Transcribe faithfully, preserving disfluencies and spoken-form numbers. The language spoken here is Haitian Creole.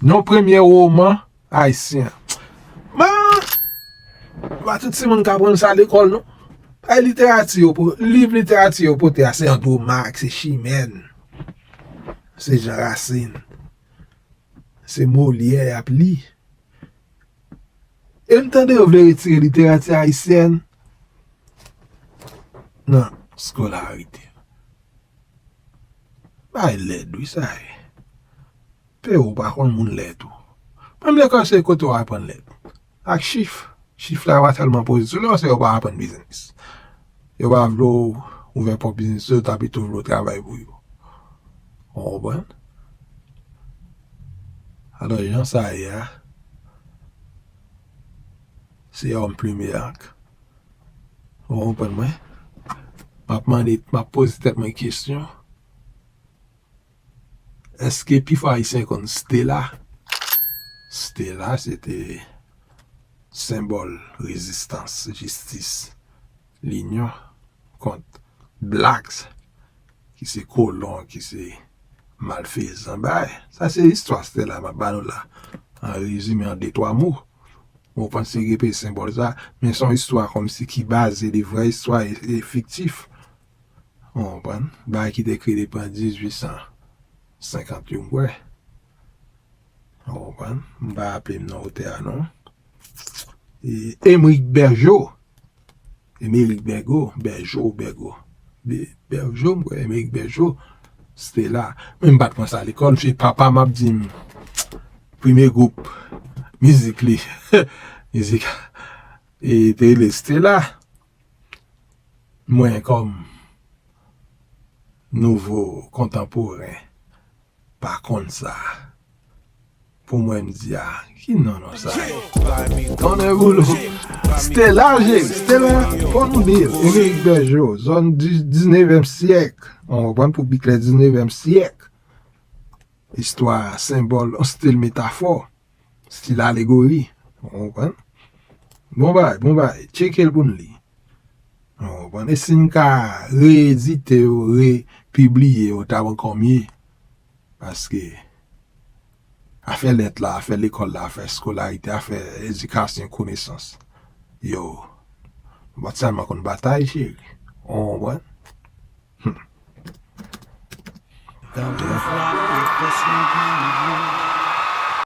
Non, premye woman ayisyen. Man, pa tout timoun ka aprann sa lekòl, non. Ay literati yo, po- liv literati yo pote a, se Andromak, se Chimèn, se Jean Racine, se Molière y ap li. E m tande yo vle retire literati ayisyèn nan skolarite. Bay lèd, wi, sa ye. Pe ou pa konn moun lèd tou. Menm lekòl se kote w aprann lèd. Ak chif. Chif la pa tèlman pozitif. Lè se yo pa aprann biznis. Yo pa vle w ouvè pwòp biznis yo, yo ta pito vle w travay pou yo. Ou konprann? Alò, jan sa ye a, se yon plime ak. Ou konprann mwen? M ap mande, m ap poze tèt mwen kesyon. Èske pifò Ayisyen konn Stella? Stella, se te senbòl rezistans, jistis, linyon kont blacks, ki se kolon, ki se malfezan, bay. Sa se istwa Stella m ap ba nou la. An rezime, an de twa mo. Ou konprann, se repe senbòl sa, men se yon istwa kòmsi ki baze de vrè istwa e, e fiktif. Ou konprann? Bagay ki te kreye depi an dizuit san senkant yo, m kwè. Ou konprann? M pa raple m non otè a non. E Emeric Bergeau. Emeric Bergeau, Bergeau, Bergeau. Be- Bergeau, m kwè, Emeric Bergeau. Stella. Men m pa t pran sa lekòl, se papa m ap di m premye gwoup mizik li. Mizik e te rele Stella. Mwen kòm nouvo kontanporen pa konn sa. Pou mwen m di a, ki non non sa ye? Tonnè boulou. Stella, je, Stella, fò nou di l. Emeric Bergeau, zòn di- diznevyèm syèk. Ou konprann, pou pi klè, diznevyèm syèk. Istwa, senbòl, yon stil metafò, stil alegori. Ou konprann? Bon bagay, bon bagay. Tcheke l pou n li. Ou konprann? E si n ka reyedite yo, repibliye yo, t ap ankò mye. Paske afè lèt la, afè lekòl la, afè skolarite, afè edikasyon, konesans, yo, m pa t sèlman konn batay, cheri. Ou konprann? Hmm.